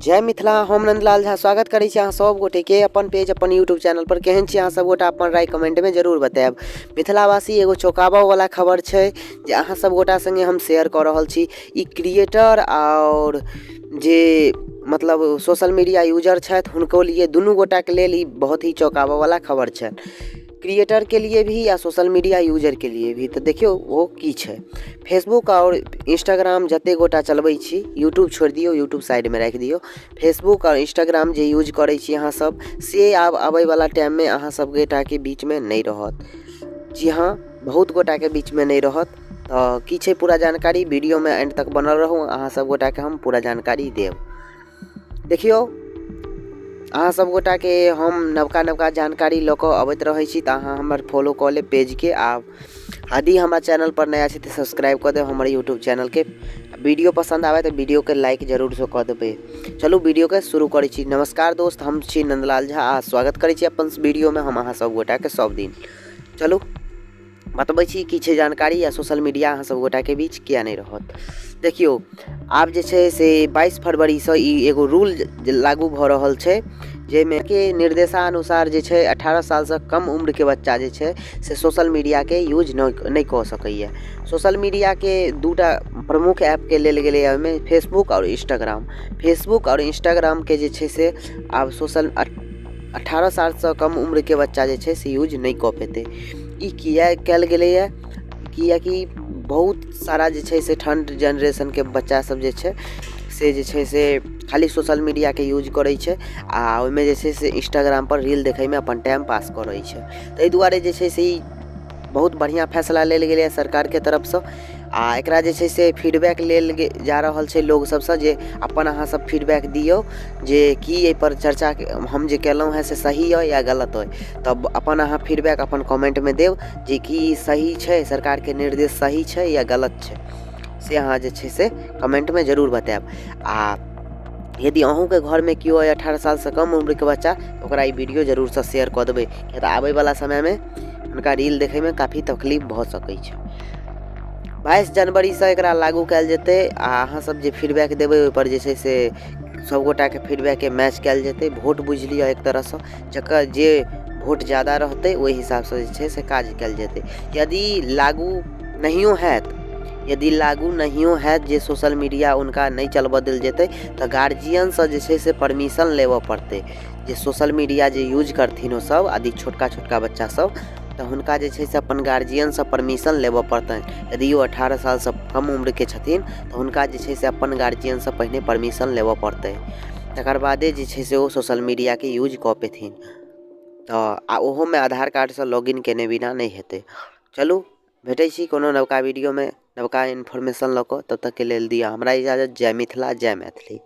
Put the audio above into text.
जय मिथिला। हम नंदलाल झा स्वागत करै छी अहाँ सब गोटेके अपन पेज अपन यूट्यूब चैनल पर। केहन छी अहाँ सब गोटा अपन राय कमेंटमे जरूर बतायब। मिथिलावासी एगो चौंकाबऽ वाला खबर छै जे अहाँ सब गोटा संगे हम शेयर कऽ रहल छी। ई क्रिएटर आओर जे मतलब सोशल मीडिया यूजर छथि हुनको लिए दुनू गोटाके लेल ई बहुत ही चौंकाबऽ वाला खबर छै, क्रिएटर के लिए भी आ सोशल मीडिया यूजर के लिए भी। तऽ देखियौ ओ की छै। फेसबुक आओर इंस्टाग्राम जते गोटा चलबै छी, यूट्यूब छोड़ि दियौ, यूट्यूब साइडमे राखि दियौ, फेसबुक आओर इंस्टाग्राम जे यूज करै छी अहाँ सब से आब अबैवला टाइममे अहाँ सब गोटाके बीचमे नहि रहत। जी हाँ, बहुत गोटाके बीचमे नहि रहत। तऽ की छै पूरा जानकारी, वीडियोमे एंड तक बनल रहू, अहाँ सब गोटाके हम पूरा जानकारी देब। देखियौ, अहाँ सब गोटाके हम नवका नवका जानकारी लऽ कऽ अबैत रहै छी, तऽ अहाँ हमर फॉलो कऽ लेब पेजके आ यदि हमरा चैनलपर नया छी तऽ सब्सक्राइब कऽ देब हमर यूट्यूब चैनलके। वीडियो पसन्द आबै तऽ वीडियोके लाइक जरूरसँ कऽ देबै। चलू वीडियोके शुरू करै छी। नमस्कार दोस्त, हम छी नन्दलाल झा आ स्वागत करै छी अपन वीडियोमे हम अहाँ सब गोटाके सब दिन। चलू बतबै छी की छै जानकारी आ सोशल मीडिया अहाँ सब गोटाके बीच किया नहि रहत। देखियौ, आब जे छै से 22 फरवरीसँ ई एगो रूल लागू भऽ रहल छै जाहिमे कि निर्देशानुसार जे छै 18 सालसँ कम उम्रके बच्चा जे छै से सोशल मीडियाके यूज नहि कऽ सकैए। सोशल मीडियाके दूटा प्रमुख ऐपके लेल गेलैए ओहिमे फेसबुक आओर इंस्टाग्राम। फेसबुक आओर इंस्टाग्रामके जे छै से आब सोशल 18 सालसँ कम उम्रके बच्चा जे छै से यूज नहि कऽ पेतै। ई किए कयल गेलैए? किएकि बहुत सारा जे छै से ठण्ड जेनरेशनके बच्चा सब जे छै से जे छै से खाली सोशल मीडियाके यूज करै छै आ ओहिमे जे छै से इंस्टाग्रामपर रील देखैमे अपन टाइम पास करै छै। ताहि दुआरे जे छै से ई बहुत बढ़िआँ फैसला लेल गेलैए सरकारके तरफसँ आ एकरा जे छै से फीडबैक लेल जा रहल छै लोग सबसँ जे अपन अहाँ सब फीडबैक दियौ जे की एहिपर चर्चा हम जे केलहुँ हेँ से सही अइ या गलत अइ। तब अपन अहाँ फीडबैक अपन कमेन्टमे देब जे की ई सही छै, सरकारके निर्देश सही छै या गलत छै, से अहाँ जे छै से कमेन्टमे जरूर बतायब। आ यदि अहूँके घरमे केओ अइ 18 सालसँ कम उम्रके बच्चा, तऽ ओकरा ई वीडियो जरूरसँ शेयर कऽ देबै, किएक तऽ आबैवला समयमे हुनका रील देखैमे काफी तकलीफ भऽ सकै छै। 22 जनवरीसँ एकरा लागू कयल जेतै आ अहाँ सब जे फीडबैक देबै ओहिपर जे छै से सबगोटाके फीडबैकके मैच कयल जेतै। वोट बुझि लिअ एक तरहसँ, जकर जे वोट जादा रहतै ओहि हिसाबसँ जे छै से काज कयल जेतै। यदि लागू नहियो हैत, यदि लागू नहियो हैत जे सोशल मीडिया हुनका नहि चलबऽ देल जेतै, तऽ गार्जियनसँ जे छै से परमिशन लेबऽ पड़तै जे सोशल मीडिया जे यूज करथिन ओसब आदि छोटका छोटका बच्चा सब, तऽ हुनका जे छै से अपन गार्जियनसँ परमिशन लेबऽ पड़तनि। यदि ओ 18 सालसँ कम उम्रके छथिन तऽ हुनका जे छै से अपन गार्जियनसँ पहिने परमिशन लेबऽ पड़तै, तकर बादे जे छै से ओ सोशल मीडियाके यूज कऽ पेथिन। तऽ आ ओहोमे आधार कार्डसँ लॉगिन केने बिना नहि हेतै। चलू भेटै छी कोनो नवका वीडियोमे नवका इन्फॉर्मेशन लऽ कऽ, तब तकके लेल दिअ हमरा इजाजत। जय मिथिला, जय मैथिली।